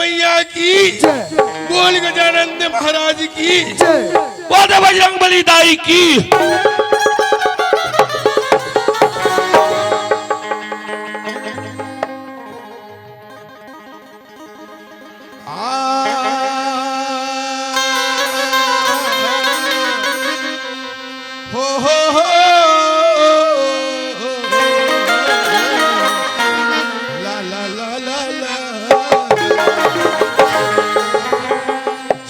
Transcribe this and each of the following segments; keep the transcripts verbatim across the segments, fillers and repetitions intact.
मैया की जय। बोल गजानंद महाराज की जय। बोल बजरंग बली दाई की। आ, हो, हो, हो। ला, ला, ला, ला, ला।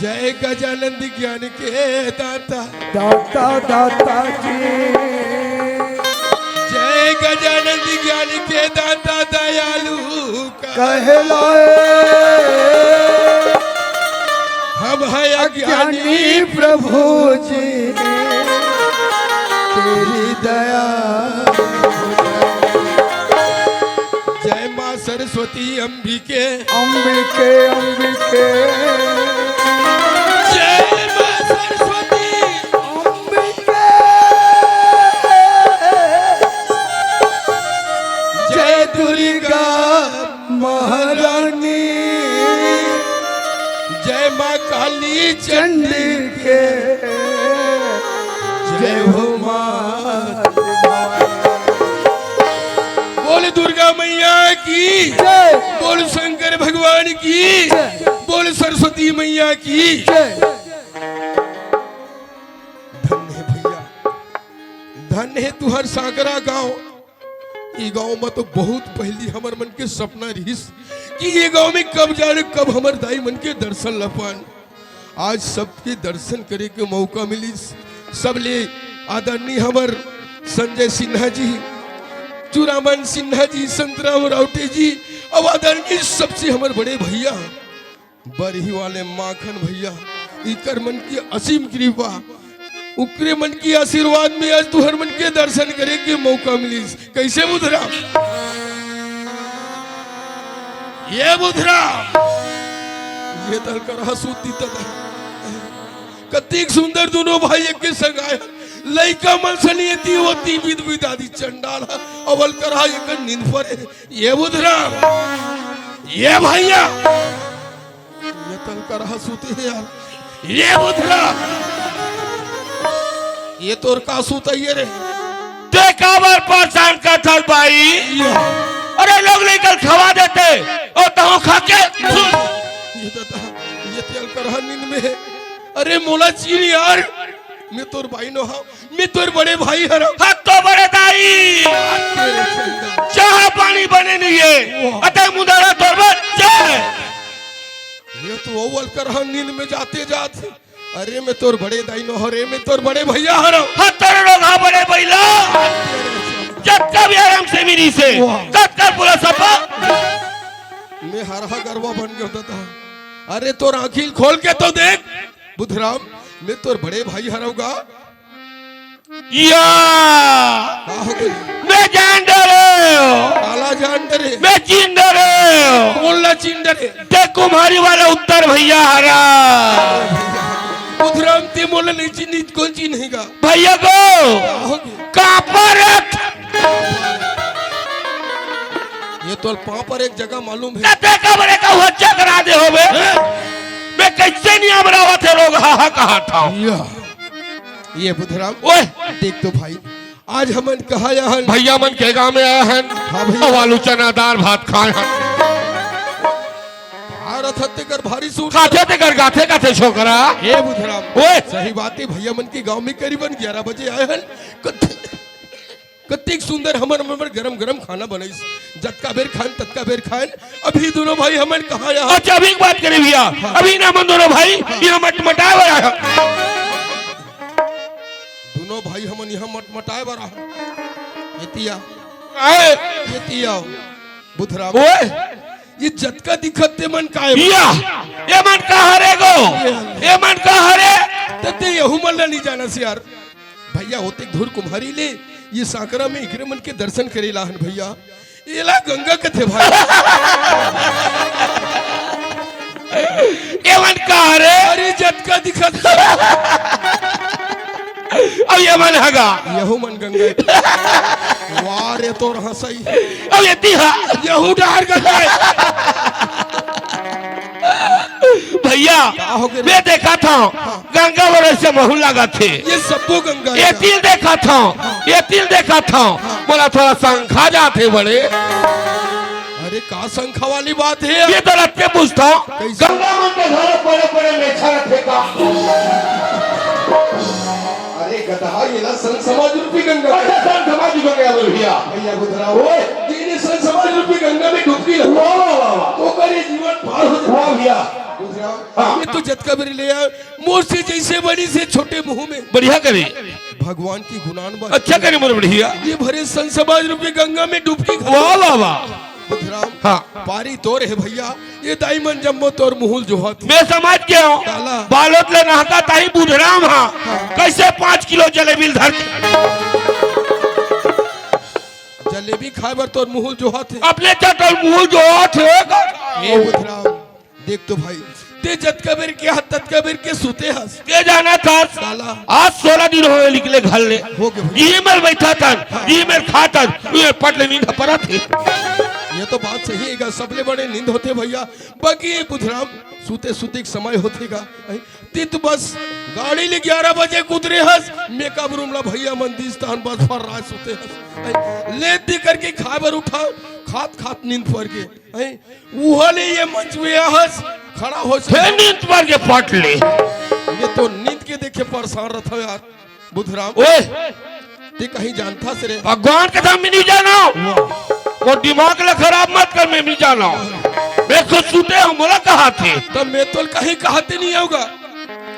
जय गजानंद ज्ञान के दाता। दाता, दाता जी। जय गजानंद ज्ञान के दाता दयालु कहलाए। हम हैं अज्ञानी अज्ञानी प्रभु जी, तेरी दया। जय माँ सरस्वती अम्बिके। अम्बिके, अम्बिके। जय माँ सरस्वती। अम्बिके। जय दुर्गा महारानी। जय माँ काली चंडी के। जय हो माँ। बोल दुर्गा मैया की जय। बोल शंकर भगवान की जय। बोल सरस्वती मैया की जय। धन्य हे भैया, धन्य हे तुहर सांकरा गांव। ये गांव में तो बहुत पहली हमर मन के सपना रहिस कि ये गांव में कब जाने, कब हमर दाई मन के दर्शन ल पान। आज सबके दर्शन करे के मौका मिलिस। सबले आदरणीय हमर संजय सिन्हा जी, चूड़ामन सिन्हा जी, संतराम राउटे जी, अउ आदरणीय सबसे हमर बड़े भैया बरही वाले माखन भैया, इकर मन की असीम कृपा, उकरे मन की आशीर्वाद में आज तुहर मन के दर्शन करे के मौका मिलिस। कैसे बुधराम? ये बुधराम, ये तल कर हंसू तीता था। कतिक सुंदर दोनों भाई एक के संग आए। लइका मन सनी एती ओती बिद बिद आदि चंडाल ह। अवल करहा एक नींद परे। ये बुधराम, ये भैया, ये तल करहा सूते हे यार। ये बुधराम, ये तोर का सूत ये रे? ते काबर परेशान करथस भाई? या। अरे लोग लेकर खवा देते और तहूं खा के ये दादा, ये तेल करहा नींद में है। अरे मोला चीन यार, मैं तोर भाई नो हंव, मैं तोर बड़े भाई हरंव। हाँ तो बड़े दाई, तेरे चंदा। चाह पानी बने नहीं है। वाह। अतः मुंदरा तोर बच्चा है। ये तो अव्वल करहा नींद में जाते जात। अरे मैं तोर बड़े दाई नो हरे, मैं तोर बड़े भैया हरंव। हाँ तोर लोग हाँ बड़े भैया। जब कब यार हमसे मिली से, वाह। तब कर पूरा सपा। मैं हरहा गरवा बन गया दादा। अरे तोर आँखी खोल के तो देख। बुधराम, मैं तोर बड़े भाई हरंव गा। या। का हो गई? मैं जान डरे। काला जान डरे। मैं चिन डरे। कौन ला चिन डरे? ते कुम्हारी वाला उत्तर भैया हरा। बुधराम ते मोला नहीं चिन्ही, कौन चिन्ही गा? भैया को। का हो गई? कापर। ये तो पापर एक जगह मालूम है। ते का बड़े का हुआ चकरा दे हो बे? हैं? मैं कैसे नहीं अमरावत है लोग हा हा कहा था। या। ये बुधराम, ओए! देख तो भाई, आज हमन कहाँ आए हन? भैया मन के गांव में आए हन। हाँ भैया। अउ आलू चना दार भात खाए हन। भारत हत्ते कर भारी सूट। खाथे ते कर गाथे गाथे छोकरा। ये बुधराम, ओए! सही बात है, भैया मन के गांव में करीबन ग्यारह बजे आए हन। कत-, कतिक सुंदर हमर, हमर गरम गरम खाना बनाइस। जतका बेर खान, ततका बेर खान। अभी दोनों भाई हमन कहाँ आए हन? अच्छा, अभी एक बात करे भैया, हाँ। अभी ना हमन दोनों भाई, हाँ। यहाँ मटमटाए बर आए हन। दोनों भाई हमन यहाँ मटमटाए बर आए हन। एती आ। आए। एती आ। बुधराम। ओए। ये जतका दिखत ते मन काय? या। ये मन का हरे गो? ये मन का हरे? ते, ते यहू मन ला नहीं जानस यार। भैया होते धुर कुम्हारी ले, ये सांकरा में इकरे मन के दर्शन करे ला हन भैया। एला गंगा कथे भाई। एमन का हरे? अरे जतका दिखत। अब एमन हगा। यहू मन गंगा। वाह रे तोर हंसई। अब ये तिहा। यहू डार गंगा। भैया, का हो गे रे? मैं देखत हंव, हाँ। गंगा बरोबर से महूं लागत हे। ये सब्बो गंगा हे। एती ल देखत हंव, हाँ। एती ल देखत हंव। हाँ। मोला थोड़ा शंका जात हे बड़े। अरे, का शंका वाली बात हे? ये तो रत्ते पूछत हंव। कैसे? गंगा मन के घलो बड़े-बड़े मेछा रथे का? अरे गदहा, ये ला संत समाज रूपी गंगा। अच्छा, संत समाज रूपी गंगा बोल भैया। भैया बुधराम, ओए। ये संत समाज रूपी गंगा में डुबकी लगा। वाह, वाह, वाह, वाह। तो कर ये जीवन पार हो जाए। वाह भैया। बुधराम, हाँ। मैं तो जतका बेर ले आया, मोर से जइसे बड़ी से छोटे मुंह में। बढ़िया करे। भगवान की गुणान बात। अच्छा करे मोर बढ़िया। ये भरे संत समाज रूपी गंगा में डुबकी खा। वाह, वाह, वाह। बुधराम, हाँ। पारी तोर हे भैया, ये दाई मन जम्मो तोर मुहूं ल जोहत। मैं समझ गे हंव। काला? बालोद ले नहात हे बुधराम हा। हाँ। कइसे पाँच किलो जलेबी ल धर के? जलेबी खाय बर तोर मुहूं ल जोहत हे। अपने चटल मुहूं ल जोहत हे। ए बुधराम, देख तो भाई, तें जतका बेर के हस, ततका बेर के सुते हस। तें जानत हस, काला? आज सोलह दिन होगे निकले घर ले। हो गे भाई। इही मेर बइठत हन, हाँ। इही मेर खात हन, इही मेर पट ले नींद परत हे। ये तो बात सही हे गा, सबले बड़े नींद होथे भैया। बाकी बुधराम, सुते सुते के समय होथे गा। हैं? तें तो बस गाड़ी ले ग्यारह बजे के उतरे हस, मेकअप रूम ला भैया मन दिस तहन बस फर्राय सुते हस। हैं? लेट दे करके खाय बर उठा, खात खात नींद पर गे। हैं? उहा ले ये मंच में आहस, खड़ा हो फेर नींद पर के पट ले। मैं तो नींद के देखे परेशान रथंव यार, बुधराम। ओए! तें कहीं जानथस रे? भगवान के धाम में नइ जानंव। वाह। वो दिमाग ला खराब मत कर, मैं नइ जानंव। मैं खुद सुते हंव, मोला कहाथे। त मैं तोला कहीं कहाथे नइ हंव गा,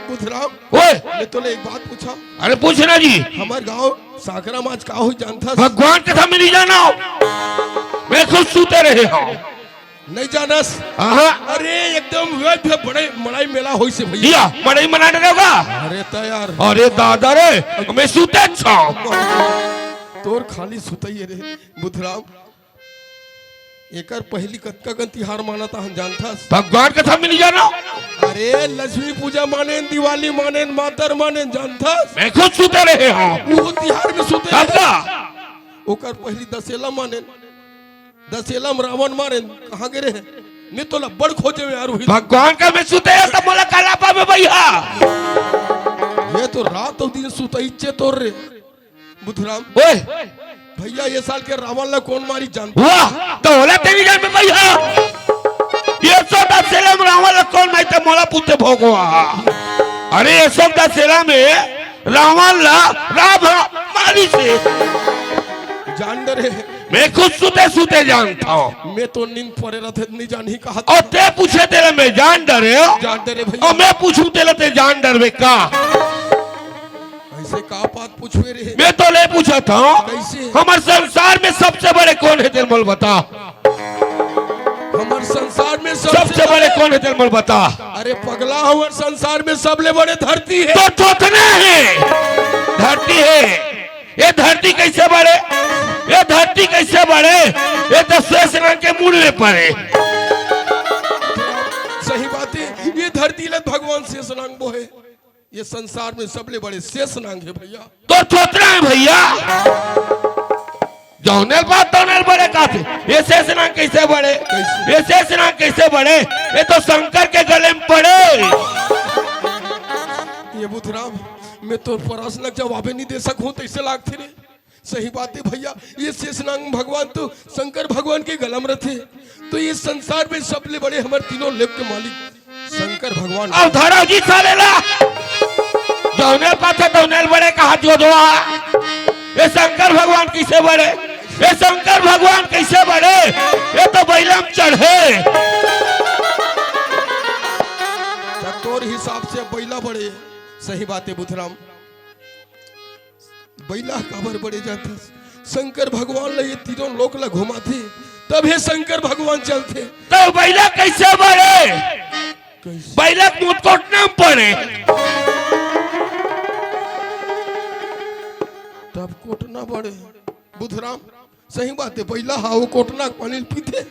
बुधराम। ओए! मैं तोला एक बात पूछंव। अरे पूछ ना जी। हमर गांव सांकरा म आज का होइस जानथस? भगवान के धाम में नइ जानंव। मैं खुद सुते रहे हंव। नइ जानस? हाँ। अरे एकदम वे भी बड़े मड़ई मेला होइस हे भैया। या, मड़ई मना डरे होगा? अरे त यार। अरे दादा रे, मैं सुते अच्छा। तोर खाली सुतई हे रे, बुधराम। एकर पहिली कतका कन तिहार मानत हन जानथस? भगवान के धाम में नइ जानंव। अरे लक्ष्मी पूजा मानेन, दिवाली मानेन, मातर मानेन जानथस? मैं खुद सुते रहे हंव। वो तिहार में सुते रहे। ओकर पहिली दसेला मानेन। दसेला म रावण मारेन, कहाँ गे रहे? मैं तोला बड़ खोजेंव यार, उही। भगवान के धाम में सुते हे, त मोला काला पाबे भैया। ये तो रात अउ दिन सुतइचे तोर रे, बुधराम। ओए! भैया, ये साल के रावण ला कोन मारिस जानथस? वाह, त ओला तें नइ जानबे भैया। ये सो दसेला म रावण ला कोन मारिस त मोला पूछे भगवान। अरे, ये सो दसेला में रावण ला रावण मारिस हे। जान डरे। मैं खुद सुते सुते जानथंव। मैं तो नींद परे रथे, नइ जानही कहाथे। अउ तें पूछे तेला मैं जान डरे हंव। जान डरे भैया। अउ मैं पूछहूं तेला तें जान डरबे का? अइसे का बात पूछबे रे? मैं तोला पूछत हंव। कइसे? हमर संसार में सबसे बड़े कोन हे तेला मोला बता। हमर संसार में सबसे सबसे बड़े बड़े कोन हे तेला मोला बता। अरे पगला, हमर संसार में सबले बड़े धरती हे। तोर थोथना हे। धरती हे। ये धरती कइसे बड़े? ये धरती कइसे बड़े? ये तो शेष नाग के मुड़ में परे। सही बात हे, ये धरती ला भगवान शेष नाग बोहे। ये संसार में सबले बड़े शेष नाग हे भैया। तोर थोथना हे भैया। जउने ल बात तउने ल बड़े कहाथे। ये शेष नाग कइसे बड़े? कइसे? ये शेष नाग कइसे बड़े? ये तो शंकर के गले में पड़े। ये बुधराम, मैं तोर प्रश्न के जवाबे नइ दे सकहूं, तइसे लागथे रे। सही बात हे भैया, ये शेष नाग भगवान तो शंकर भगवान के गला म रथे। तो ये संसार में सबले बड़े हमर तीनों लोक के मालिक शंकर भगवान। अब धरो जी साले ला। जउने पाथे तउने ल बड़े कहाथे जोधवा। ये शंकर भगवान कइसे बड़े? ये शंकर भगवान कइसे बड़े? ये तो बइला म चढ़े। त तोर हिसाब से बइला बड़े। सही बात हे बुधराम। बइला काबर बड़े जानथस? शंकर भगवान ला ये तीनों लोक ला घुमाथे, तभे शंकर भगवान चलथे। त बइला कइसे बड़े? कइसे? बइला के मूत कोटना म पड़े। तब कोटना बड़े। बुधराम, सही बात हे, बइला हा वो कोटना के पानी ल पीथे,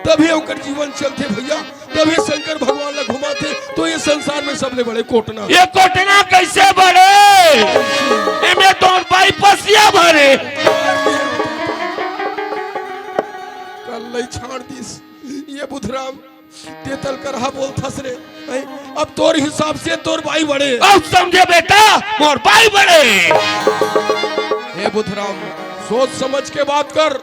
तभे ओकर जीवन चलथे भैया, तभे शंकर भगवान ला घुमाथे। तो ये संसार में सबले बड़े कोटना। ये कोटना कइसे बड़े? एमे तो बाई पसिया भरे। कल्लई छाड़ दिस। ये बुधराम, तें तलकरहा बोलथस रे, हैं? से तोर बाई बड़े। अब समझे बेटा, मोर बाई बड़े। ए बुधराम, सोच समझ के बात कर।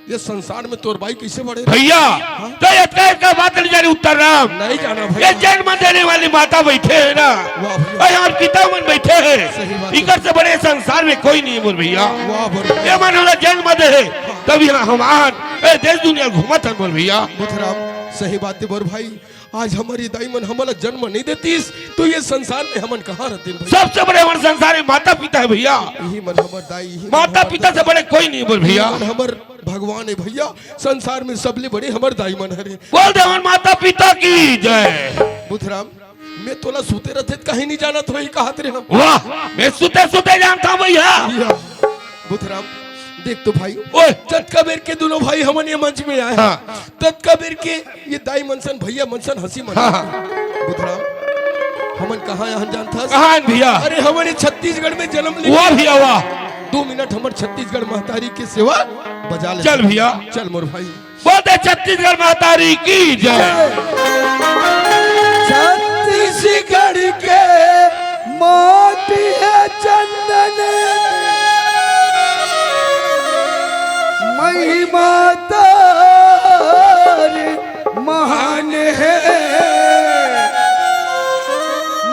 ये संसार में तोर बाई कैसे बड़े? भैया, हाँ? तो इतना, इतना बात नहीं जाने उत्तर राम। नहीं जाना भैया। ये जन्म देने वाली माता बैठे है ना, वाह भैया। और यहाँ पिता मन बैठे हैं। सही बात है। इकर से बड़े संसार में कोई नहीं है मोर भैया। वाह, बड़े। ये मन हमारा जन्म दे है, तब यहाँ हमार ए देश दुनिया घूमत है मोर भैया। बुधराम, सही बात है मोर भाई। आज हमर ये दाई मन हमन ला जन्म नहीं देतीस, तो ये संसार में हमन कहाँ रहते भैया? सबसे बड़े हमर संसार में माता पिता है भैया। यही मन हमर दाई, यही मन माता हमर पिता दाई। से बड़े कोई नहीं बोल भैया। यही मन हमर भगवान है भैया, संसार में सबले बड़े हमर दाई मन हरे। बोल दे हमर माता पिता की जय। बुधराम, मैं तोला सुते रहते त कहीं नहीं जानत होही कहत रहे हम। वाह, मैं सुते सुते जानता हूँ भैया। या। बुधराम, देख तो भाई, ओए। जतका बेर के दोनों भाई हमन ये मंच में आए, हाँ। ततका बेर के ये दाई मनसन, भैया मनसन हंसी मन। हाँ, हाँ। बुधराम, हमन कहाँ आए हन जानथस? कहाँ आए भैया? अरे हमन ये छत्तीसगढ़ में जन्म ले। वाह भैया, वाह। दो मिनट हमर छत्तीसगढ़ महतारी के सेवा बजा ले। चल भैया। चल मोर भाई। बोलते छत्तीसगढ़ महतारी की जय। छत्तीसगढ़ के माटी है चंदन, महिमा तार महान है।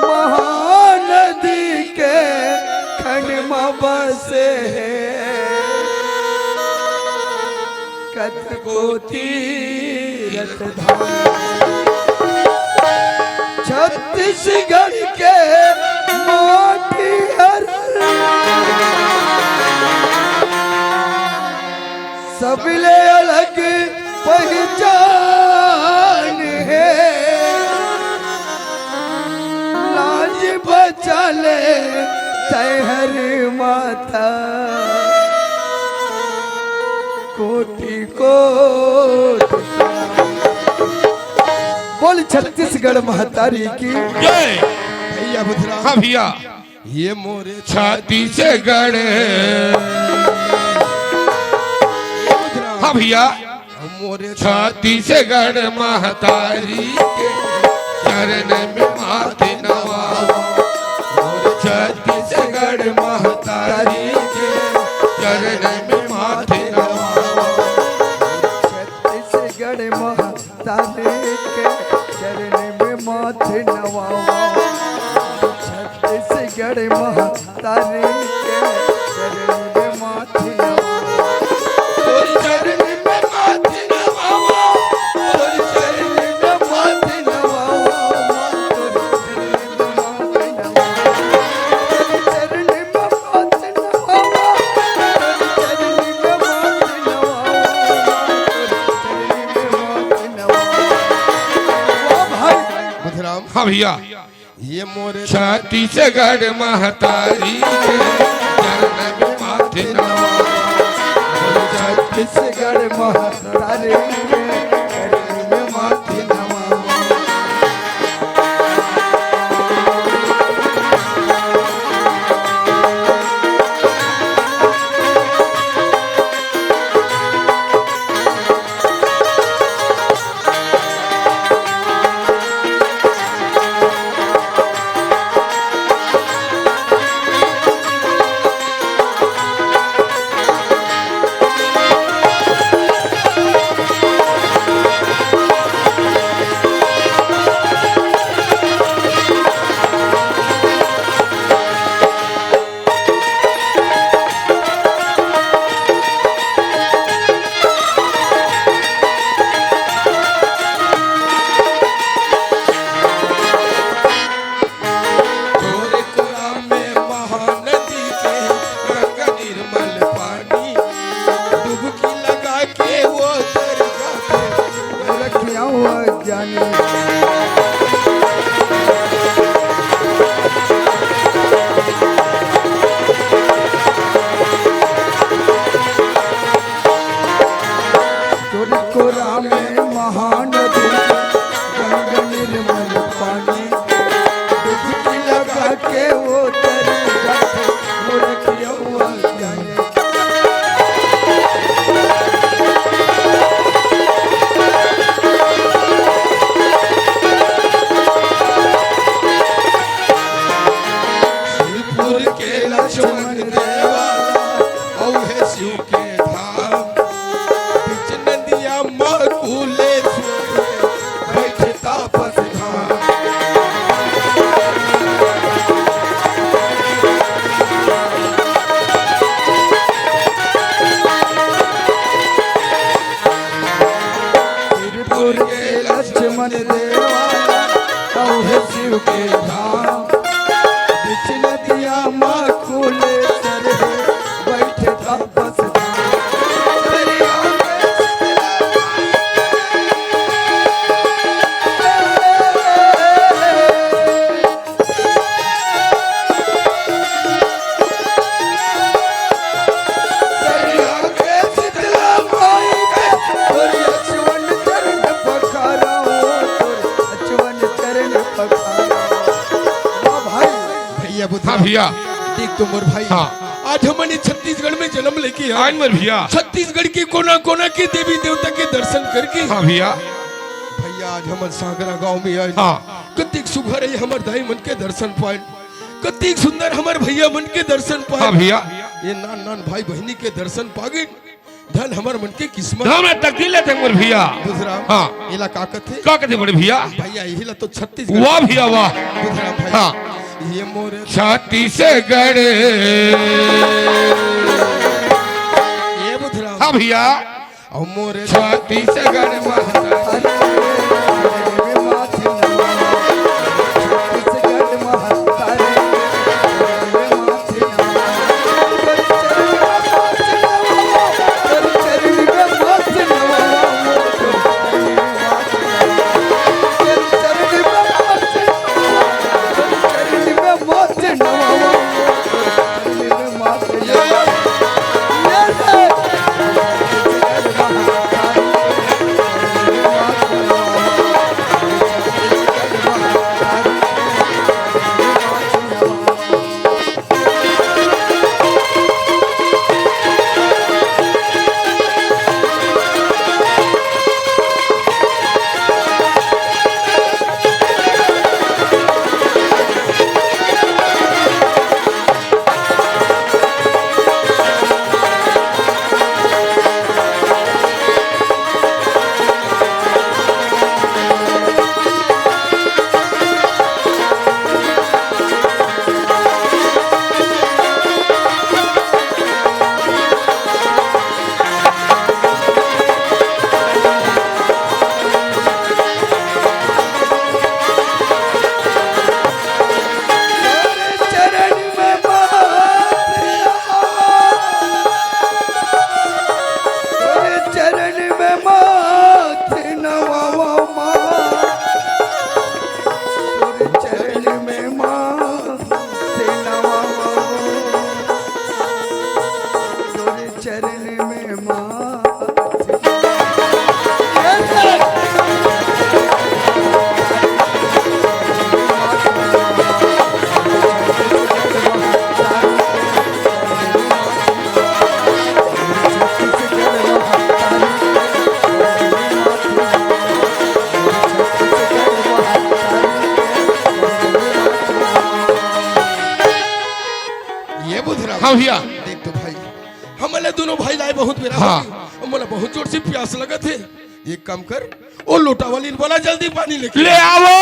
महानदी के खंड में बसे है कतको तीरथ धाम। छत्तीसगढ़ के माटी हर सबले अलग पहचान है। लाज बचा ले तैं हर माता, कोटि कोटि। बोल छत्तीसगढ़ महतारी की जय। भैया बुधराम। हाँ भैया। ये मोरे छत्तीसगढ़। ये बुधराम। हाँ भैया। मोरे छत्तीसगढ़ महतारी के चरण में माथे नवावा। मोरे छत्तीसगढ़ महतारी के चरण में माथे नवावा। छत्तीसगढ़ महतारी के चरण में माथे नवावा। छत्तीसगढ़ महतारी के चरण में माथे नवावा। तोरी चरण में माथे नवावा। तोरी चरण में माथे नवावा। तोरी चरण में माथे नवावा। तोरी चरण में माथे नवावा। तोरी चरण में माथे नवावा। तोरी चरण में माथे नवावा। वाह भाई। बुधराम। हाँ भैया। ये मोरे छत्तीसगढ़ महतारी के चरण में माथे नवा। मोरे छत्तीसगढ़ महतारी के चरण में माथे नवा। लक्ष्मण देवाला, अउ हे शिव के धाम। बीच नदिया म कुलेश्वर हे, बइठे तापस धाम। त्रिपुर के लक्ष्मण देवाला, अउ हे शिव के धाम। बीच नदिया म कुलेश्वर हे, बइठे तापस धाम। वाह भाई। भैया बुधराम। हाँ भैया। देख तो मोर भाई। हाँ। आज हमन ये छत्तीसगढ़ में जन्म लेके आए। आए मोर भैया। छत्तीसगढ़ के कोना कोना के देवी देवता के दर्शन करके। हाँ भैया। भैया, आज हमन सांगरा गांव में आए। हाँ। कतिक सुघर हे हमर दाई मन के दर्शन पाए, कतिक सुंदर हमर भैया मन के दर्शन पाए। हाँ भैया। ये नान नान भाई बहिनी के दर्शन पागे, धन हमर मन के किस्मत। धन तकदीर लेथे मोर भैया। बुधराम। हाँ। एला का कथे? का कथे मोर भैया? भैया, यही ला तो छत्तीसगढ़। वाह भैया, वाह। बुधराम भाई। हाँ। ये मोर छत्तीसगढ़। ये बुधराम। हाँ भैया। अउ मोर छत्तीसगढ़ महतारी। ये बुधराम। हाँ भैया। देख तो भाई, हमन ला दोनों भाई लाए बहुत बेरा हाँ। होगे। मोला बहुत जोर से प्यास लगत हे। एक काम कर, ओ लोटा वाली बोला जल्दी पानी लेके ले आ। आवो।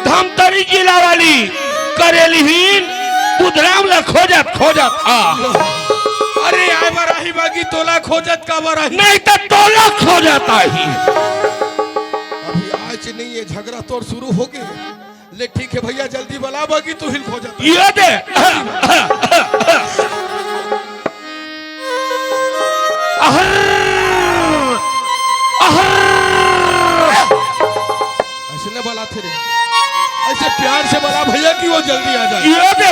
धमतरी जिला वाली करेलहीन बुधराम ला खोजत खोजत आ। अरे आए बर आही बागी तोला खोजत काबर आही? नहीं तो तोला खोजत आही। अभी आज नहीं, ये झगड़ा तोर शुरू होगे। ले ठीक हे भैया, जल्दी बला बागी तू हिल खोजत। ये दे। अहर। अहर। अइसने बलाथे रे, अइसे प्यार से बला भैया कि वो जल्दी आ जाए। ये दे।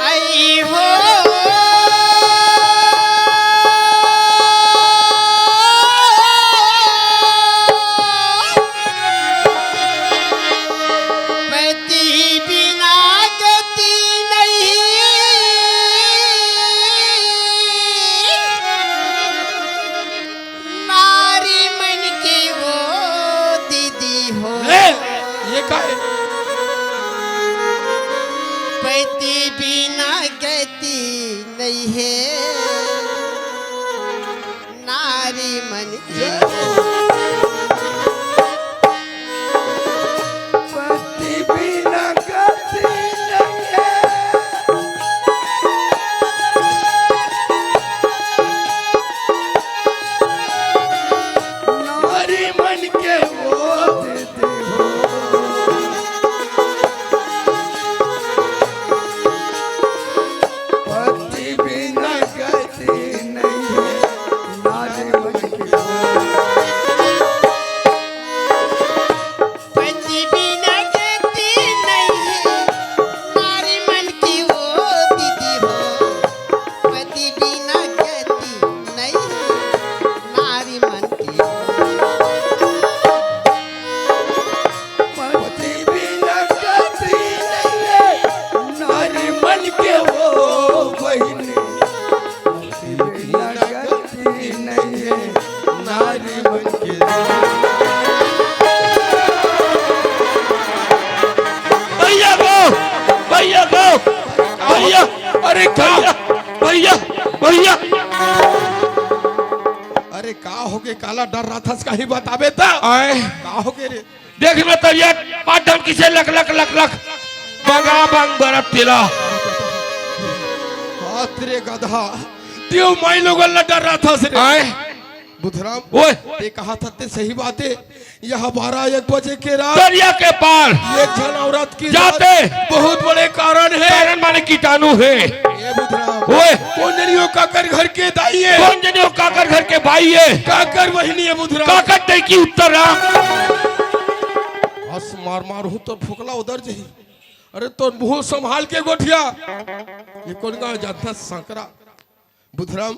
आई हो। पति बिना गति नहीं, ना काहे? पति बिना गति नइ हे, नारी मन के। पति बिना गति नइ हे। नारी मन के वो दीदी हो। पति बिना गति नइ हे, नारी मन के वो। पति बिना गति नइ हे, नारी मन के वो दीदी हो। पति बिना गति नइ हे, नारी मन के। पति बिना गति नइ हे, नारी मन के वो बहिनी। पति बिना गति नइ हे, नारी मन के। भैया को, भैया को, भैया, अरे का? भैया, भैया, भैया। अरे का होगे, काला डर्राथस, कहीं बताबे त? आय। का होगे रे? देख ना तरिया, पाटन किसे लक लक लक लक, बंगा बंग बरत तेला। हाथ रे गधा, तें माईलोगन ला डर्राथस रे। आय। बुधराम, ओए। तें कहत हस ते सही बात हे। यह बारह एक बजे के रात तरिया के पार एक झन औरत के जाते। जात बहुत बड़े कारण हे। कारण माने कीटाणु हे। ए बुधराम, ओए। कोन जनी ओ काकर घर के दाई हे? कोन जनी ओ काकर घर के बाई हे? काकर बहिनी हे बुधराम? काकर तें की उत्तर राम। हस मार मार हूँ तोर फोकला उधर जही। अरे तोर मुंह संभाल के गोठिया। ये कोन गाँव जानता संकरा? बुधराम,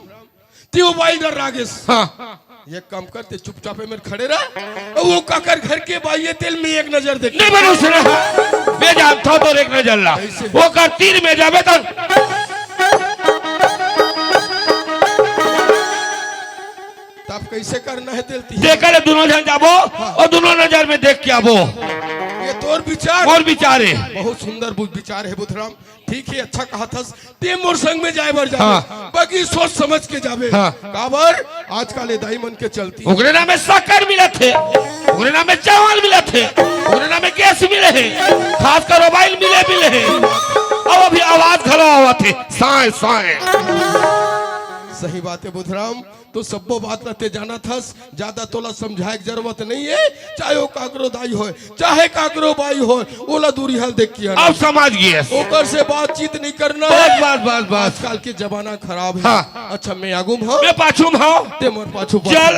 तें ओ बाई डर्रा गेस। हाँ। एक काम कर, तें चुपचाप ए मेर खड़े रह। अउ ओ काकर घर के बाई हे तेला मैं एक नजर देख। नहीं, मैं नहीं सुना। मैं जानता हूँ तोर एक नजर ला। कैसे? ओकर तीर में जाबे त। तब कैसे करना हे तेला तीर? जेकर ले दुनों झन जाबो हाँ। अउ दुनों नजर में देख के आबो। ये तोर विचार? मोर विचार हे। बहुत सुंदर बु-, विचार हे बुधराम। ठीक हे, अच्छा कहत हस, तें मोर संग में जाए बर जाबे, हाँ। बाकी सोच समझ के जाबे। हाँ। काबर आजकल ए दाई मन के चलती। ओकरे नाम में शक्कर मिलत हे, ओकरे नाम में चावल मिलत हे, ओकरे नाम में गैस मिले हे, खासकर मोबाइल मिले मिले हे। अब अभी आवाज घलो आवत हे, साए साए। सही बात हे बुधराम, तो सब्बो बात ला तें जानत हस, ज्यादा तोला समझाए के जरूरत नइ हे। चाहे ओ काकरो दाई होय, चाहे काकरो बाई होय, ओला दूरिहा ले देख के आना। अब समझ गेस। ओकर से बातचीत नइ करना हे। बस, बस, बस। आजकल के जमाना खराब हे। हाँ। अच्छा, मैं आगू में हूँ। मैं पाछू में हूँ। तें मोर पाछू, पाछू। चल।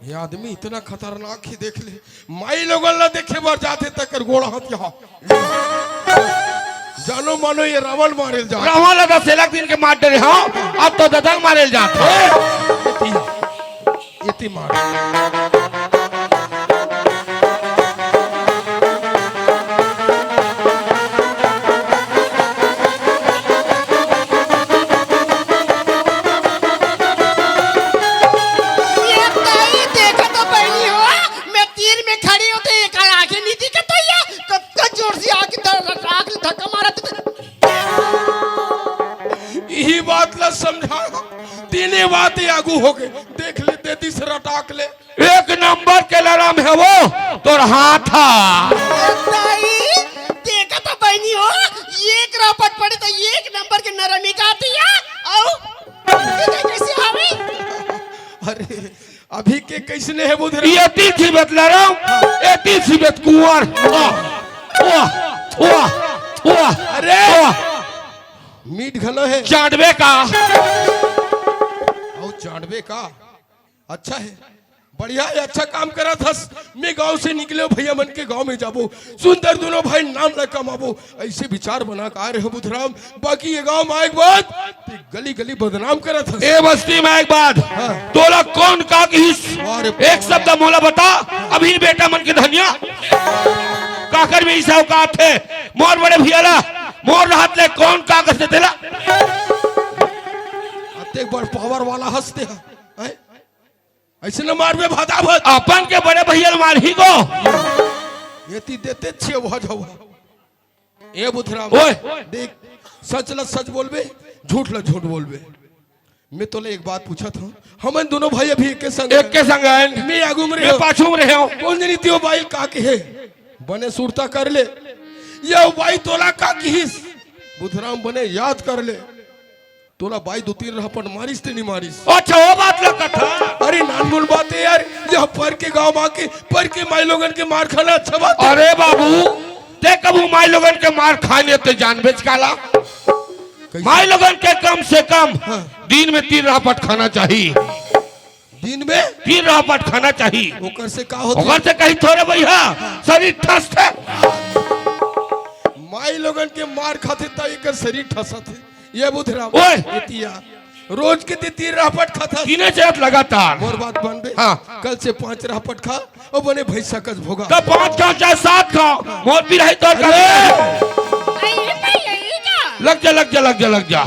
ये आदमी इतना खतरनाक हे, देख ले। माईलोगन ला देखे बर जाथे, तेकर गोड़ हाथ यहाँ। जानो मानो ये रावण मारे ल जाथे। रावण ला दस लाख दिन के मार डरे, हाँ, अब तो ददंग मारे ल जाथे। ए, एती, एती मार। ये दाई, देखा तो बहिनी हो, मैं तीर में खड़ी हूँ तो एक आंखें नहीं दिखत हे, कतका जोर से आके ध-, आंख ले धक्का मारत हे। इही बात ला समझा, तीने बात आगू होगे, देख ले, दे दिस रटाक ले। एक नंबर के लरम हे वो, तोर हाथा। दाई, देखा तो बहिनी हो, एक रापट पड़े तो एक नंबर के नरम ही काटी हे, अउ कैसे आवे? अरे, अभी के कैसने हे बुधराम? ये तीन सी बेत लरम, ये तीन सी बेत कुंवर। वाह, वाह, वाह, वाह, अरे! वाह। मीठ घलो हे। चाटबे का? अउ चाटबे का? अच्छा हे, बढ़िया हे, अच्छा काम करत हस। मैं गांव से निकले हूँ, भैया मन के गांव में जाबो, सुंदर दुनों भाई नाम ला कमाबो, ऐसे विचार बना के आए रहे हो बुधराम। बाकी ये गांव में आए के बाद ते गली गली बदनाम करत हस। ए बस्ती में आए के बाद हाँ। तोला कौन का कहिस? वाह रे एक शब्द मोला बता, अभी बेटा मन के धनिया काकर में ऐसा औकात हे, मोर बड़े भैया ला, मोर हाथ ले कौन का कहिस तेला? एक बार पावर वाला हंसते हैं, हैं? ऐसे न मारबे भादा भत। अपन के बड़े भैया ल मारही गो। ये ती देते छे वो जाओ। ए बुधराम, ओए। देख, सच ल सच बोलबे, झूठ ल झूठ बोलबे। मैं तोले एक बात पूछत हूँ, हमन दोनों भाई अभी एक के संग एक के संग आयन। मैं आगू में मैं रहे हूँ। पाछू में रहे हूँ। कौन जनी त्यो बाई का कहे? बने सुरता कर ले, ये बाई तोला का किहिस? बुधराम बने याद कर ले, तोला बाई दो तीन रहपट मारिस ते नहीं मारिस? अच्छा, वो बात ला कथा। अरे नानमुन बात है यार, यह पर के गांव आके पर के माई लोगन के मार खाना अच्छा बात है? अरे बाबू, ते कभू माई लोगन के मार खाने ते जानबेच काला? कैसे? माई लोगन के कम से कम हाँ। दिन में तीन रहपट खाना चाहिए। दिन में? तीन रहपट खाना चाहिए। ओकर से का होथे? ओकर से कहीं थोड़े भैया, शरीर ठसथे। माई लोगन के मार खाथे त एकर शरीर ठसत हे। ये बुधराम, ओए! एतिया, रोज के ते तीन रहपट खाथस। तीने जात लगातार। मोर बात मानबे? हाँ। कल से पांच रहपट खा, अउ बने भैंसा कस भोगा। त पांच खाओ चाहे सात खाओ, मोर पिराही तोर अरे! कस। अरे, ये भाई, ये क्या? लग जा, लग जा, लग जा, लग जा।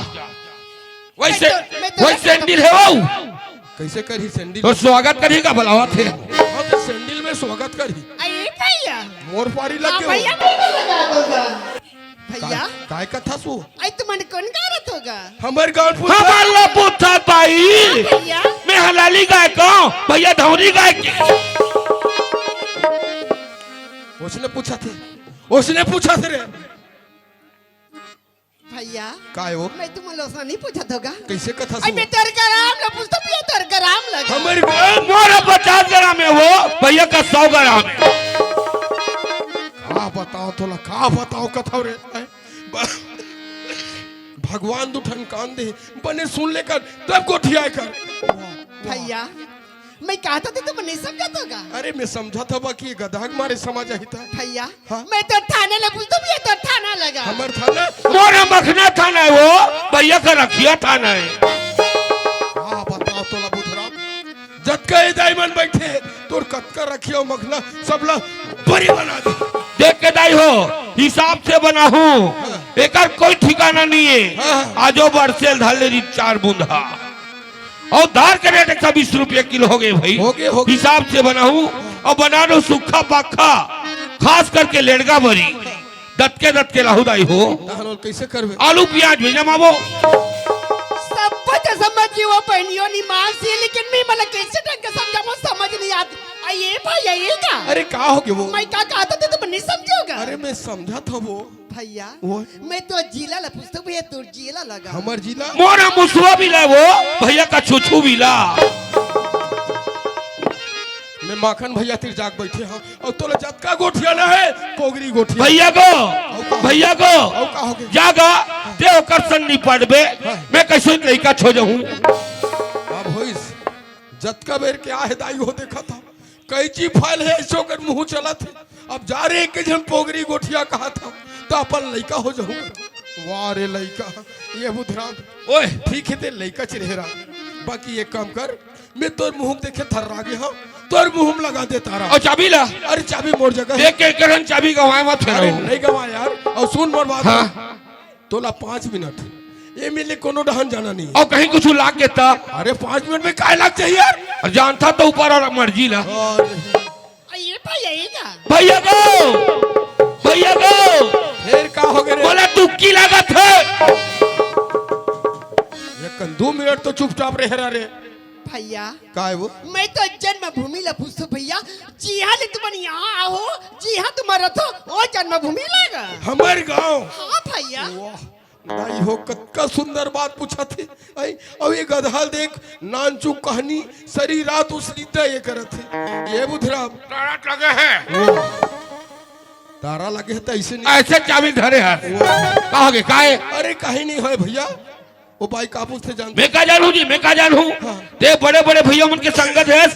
वैसे, मैं तो, मैं तो वैसे सैंडल है वो। कैसे करही सैंडल? तो स्वागत करही का बुलावत हे। हाँ, तो सैंडल में स्वागत करही। अरे भैया। मोर पारी लग हाँ, गए हो। भैया, मैं तो लगा दूंगा। भैया। काय, काय कथा सु? आई तुमन कौन गारत होगा? हमर गांव पूछा। हमर ला पूछा भाई। हाँ, भैया। मैं हलाली गाय को, भैया धौरी गाय के। उसने पूछा थे, उसने पूछा थे रे। भैया। काय हो? मैं तुम लोग से नहीं पूछत होगा। कैसे कथा अरे सु? मैं तोर ग्राम ला पूछत हूँ, भैया तोर ग्राम लगा। हमर ग्राम? मोर पचास ग्राम है वो, भैया का सौ ग्राम है। का बताओ तोला, का बताओ कथा रे? हैं? ब-, भगवान दू ठन कान दे, बने सुन लेकर, तब गोठिया कर। भैया, मैं कहत हूँ, तुम नहीं समझत होगा। अरे, मैं समझत हूँ, बाकी ये गधा के मारे समझ आही था। भैया, हाँ? मैं तो थाने ले पूछत हूँ, ये तो थाना लगा। हमर थाना? मोर मखना थाना है वो, भैया का रखिया थाना है। हाँ, बताओ तोला बुधराम, जतका ये दाई मन बैठे, तोर कतका रखिया मखना, सबला बरी बना दे। देख के दाई हो, हिसाब से बना हूँ, हाँ। एकर कोई ठिकाना नहीं है। हाँ। आजो बरसेल धाले री चार बूंदा। अउ दार के रेट एक सौ बीस रुपया किलो हो गए भाई। हो गए, हो गए। हिसाब से बनाहूं अउ बना दो सूखा पाखा, खास करके लेड़गा बरी, दतके दतके लाहू दाई हो। तहन ओला कैसे करबे? आलू प्याज भी जमाबो। सब कुछ समझ गई वो बहनियों नी मानसी, लेकिन मैं मला कैसे ढंग से समझाऊं, समझ नहीं आती। आ ये भाई, ये का? अरे का हो गए वो? मैं का कहत हूँ, तुम नहीं समझोगा। अरे मैं समझत हूँ वो। भैया, ओए। मैं तो जिला ला पूछत हूँ भैया, तोर जिला लगा। हमर जिला? मोर मुसवा भी ला वो, भैया का छुछू भी ला। मैं माखन भैया तीर जाके बैठे हूँ, अउ तोला जतका गोठियाना है, पोगरी गोठिया। भैया को, अउ का? भैया को, अउ का हो गया? जागा, ते ओकर संग निपटबे, हाँ। मैं कैसे लइका छो जाहूँ? अब होइस, जतका बेर के आहे दाई हो देखत हूँ, कैंची फाइल है, ऐसे ओकर मुंह चलत हे। अब जा रे, एक झन पोगरी गोठिया कहत हूँ, त अपन लइका हो जाहूँ। वाह रे लइका, ये बुधराम। ओए। ठीक है, ते लइका चिरहरा, बाकी एक काम कर, मैं तोर मुंह देखे थर्रा गे हूँ, तोर मुंह में लगा दे तारा। अउ चाबी ला। अरे चाबी मोर जगह है। देख के करन चाबी गंवाए मत अरे फेराऊ। नहीं गंवाए यार, अउ सुन मोर बात। हाँ। तोला पाँच मिनट, ए मिले कोनो डहन जाना नहीं। अउ कहीं कुछ लाग गे त? अरे पाँच मिनट में काय लाग जाही यार? अउ जानथा त ऊपर वाला मर्जी ला। अरे। अरे भैया, ये का? भैया को, भैया को। फेर का हो गे रे? मोला दुक्की लागत हे। एक दू मिनट तो चुपचाप रहे रहा रे। भैया, काय वो? मैं तो जन्मभूमि ला पूछत हूँ भैया, जिहाँ ले तुमन यहाँ आओ, जिहाँ तुम रथो, वो जन्मभूमि लगा। हमर गाँव? हाँ भैया। वाह, दाई हो, कतका सुंदर बात पूछत हे। आई, अउ ये गधा ल देख, नानचुक कहनी, सरी रात उसनीता ये करत हे। ये बुधराम। तारा लगे है। वाह। तारा लगे है त ऐसे नहीं। ऐसे चाबी धरे है। वाह। का हो गे, काय? अरे कहीं नहीं होय भैया। वो बाई का पूछथे जानत? मैं का जानहूँ जी, मैं का जानहूँ? हाँ। ते बड़े-बड़े भैया मन के संगत हे,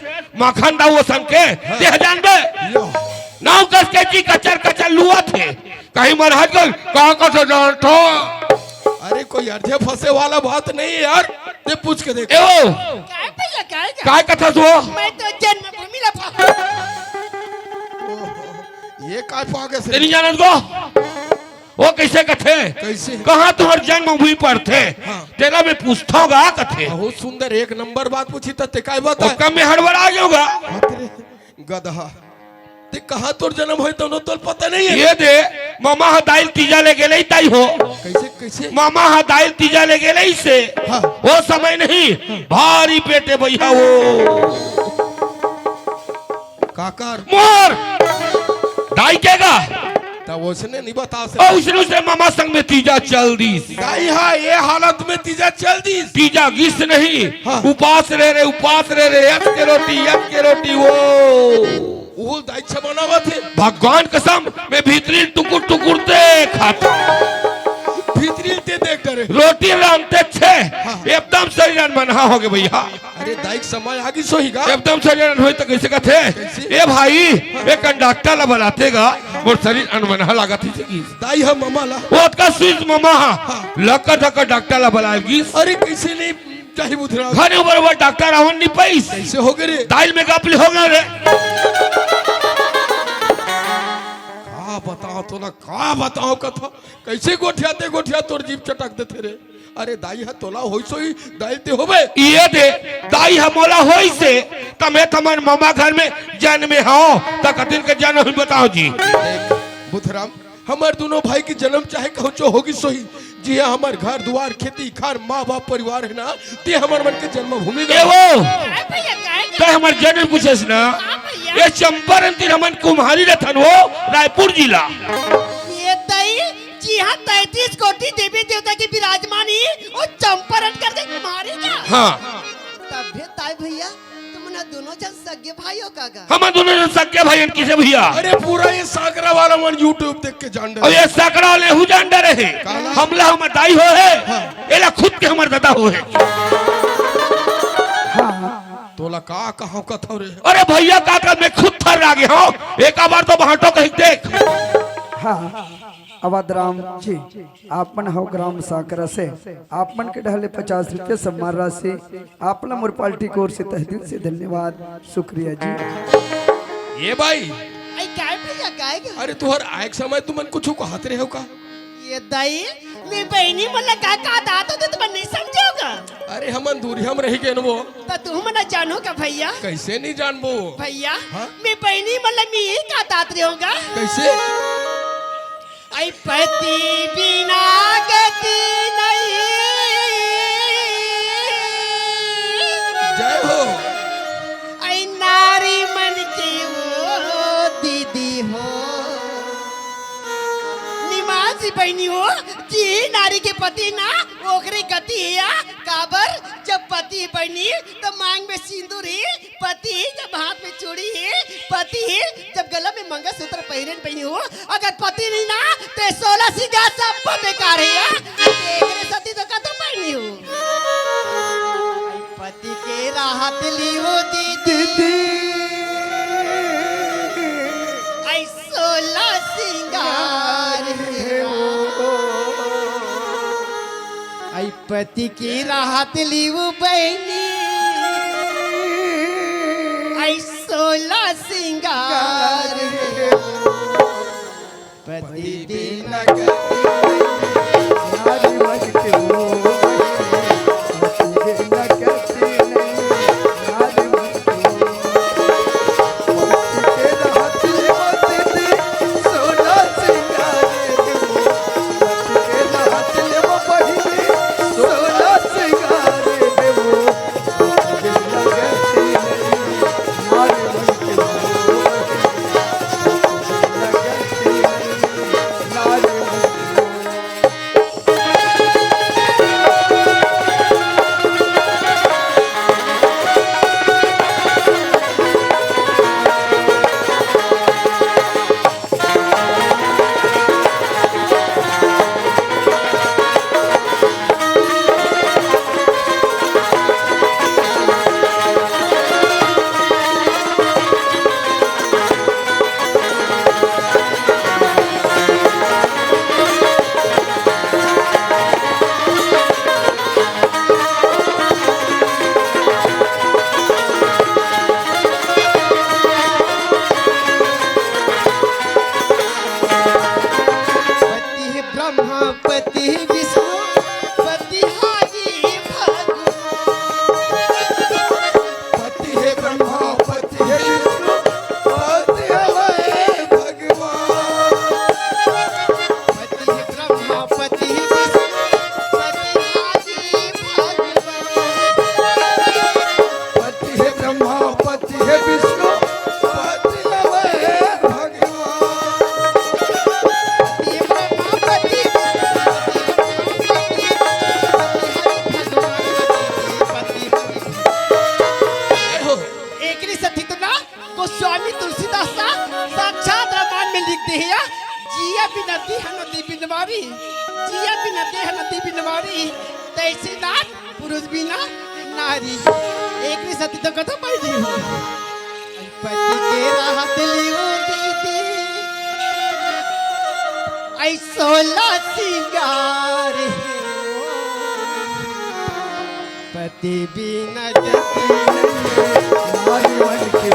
माखन दाऊ असन के, हाँ। ते ह जानबे? यो। नाव कस के जी कचर कचर लुवत हे। कहीं महाराज को का कस जानथो? अरे कोई अर्धे फंसे वाला बात नहीं है यार, ते पूछ के देख। ए ओ। काय भैया, काय का? काय कथा सो? मैं तो जन्मभूमि ला पा- ओहो, ये काय पागे से? ते नहीं जानत को? वो कइसे कथे? कइसे? कहाँ तुँहर जन्मभूमि परथे? हाँ। तेला मैं पूछथँव गा कथे। बहुत सुंदर, एक नंबर बात पूछी त ते काय बता? ओतका मैं हड़बड़ा गेंव गा। बाप रे, गदहा। ते कहाँ तोर जन्म होय तउनो तोला पता नइ हे? ये दे, ममा ह दाई ल तीजा ले गेले दाई हो। कइसे, कइसे? ममा ह दाई ल तीजा ले गेले से। हाँ। वो समय नहीं, भारी पेटे भइया वो। काकर? मोर दाई के गा। त ओसने नइ बता सके। अउ उसने, उसने ममा संग में तीजा चल दीस। दाई हा, ये हालत में तीजा चल दीस। तीजा गिस नहीं, हाँ। उपास रहे रे, उपास रहे रे, अतके रोटी, अतके रोटी वो। उहू दाई छबना बात हे। भगवान कसम, मैं भीतरी टुकुर टुकुर देखात। भीतरी ते देख डरे। रोटी रांधते छे, हाँ। एकदम शरीर अनमनहा होगे भइया। अरे दाई के समय आगिस होही गा। एकदम शरीर अन होही त कइसे कथे? कइसे? ए भाई, हाँ। एक कन डॉक्टर ला बलाते गा, मोर शरीर अनमनहा लागत हे कहिस। दाई हा ममा ला। वो ओतका स्वीस ममा हा, हाँ। लकर धकर डॉक्टर ला बलाय गिस। अरे कइसे नइ जाही बुधराम? घरे बरोबर डॉक्टर आवन नइ पाइस। कइसे होगे रे? दाई ल मैं गप ले होगे रे। का बतावँव तोला, का बतावँव कथा? कइसे गोठियाते गोठियात तोर जीभ चटक देथे रे? अरे दाई हा तोला होइस होही, दाई ल ते होबे। ये दे, दाई हा मोला होइस हे, त मैं तमन ममा घर में जनमे हँव, त कतिन के जन होही बताव जी। देख, बुधराम, हमर दूनों भाई के जनम चाहे कहूँ चो होगिस होही, जिहाँ हमर घर दुवार, खेती खार, माँ बाप परिवार हे ना, ते हमर मन के जन्मभूमि ए गा। वो, काय भइया, काय के? तैं हमर जनम पूछेस ना, हाँ भइया। ये चंपारण तीर हमन कुम्हारी रथन वो, रायपुर जिला। ये दाई, जिहाँ तैंतीस कोटि देवी देवता के विराजमान हे, वो चंपारण कर दे कुम्हारी का? हाँ। तभे दाई भइया, तुमन दूनों झन सगे भाई हो का गा? हमन दूनों झन सगे भाई हन कइसे भइया? अरे पूरा ये सांकरा वाला मन YouTube देख के जान अउ डरे। ये सांकरा वाले हू जान डरे हे। काला? हमला हमर दाई हो हे, हाँ। एला खुद के हमर ददा हो हे। तोला का कहँव कथँव रे? अरे भइया का का मैं खुद थर्रा गे हँव, एका बार तो भाँटो कहिके देख। हाँ, अवध राम जी, आप मन हव ग्राम सांकरा से, आप मन के डहर ले पचास रुपया सम्मान राशि, आप ला मोर पार्टी की ओर से तहे दिल से धन्यवाद, शुक्रिया जी। ए भाई। अई काय भइया, काय गा? अरे तुँहर आय के समय तुमन कुछु कहत रहे हव का? ए दाई, मैं बहिनी मन ला का कहत हँव ते तुमन नइ समझे हव का? अरे हमन दूरिहा म रहि गेन वो। त तुमन जानव का भइया? कइसे नइ जानबो? भइया, हाँ? मैं बहिनी मन ला मैं इही कहत रहे हँव गा। कइसे? अई पति बिना गति नहीं। जय हो। अई नारी मन के वो दीदी हो। निमास बहिनी हो, जे नारी के पति ना, ओकरे गति हे या। काबर? जब पति बहिनी, त मांग में सिंदूर हे, पति जब हाथ में चूड़ी हे, पति जब गला में मंगलसूत्र पहिरे बहिनी हो, अगर पति नहीं ना, ते सोलह सिंगार सब बेकार हे या। एकरे सेती तो कतौ बहिनी हो। पति के राहत लिहू दीदी। अई सोलह सिंगार हे। अई पति के राहत लिहू बहिनी। अई सोलह सिंगार हे। पति बिना गति नहीं, नारी मन के वो बहिनी, पति बिना गति नहीं, नारी मन के वो बहिनी, पति के रहत जीवन दीदी, सोलह सिंगार देवो, पति के रहत जीवन बहिनी, सोलह सिंगार देवो, पति बिना गति नहीं, नारी मन के वो बहिनी। देह नदी बिन मारी, तैसे नारी पुरुष बिना नारी। एक भी सती तो कथा पाई दी हो। पति के रहत लियो दीदी, ऐ सोला सिंगार हे। पति बिना जति नारी मन के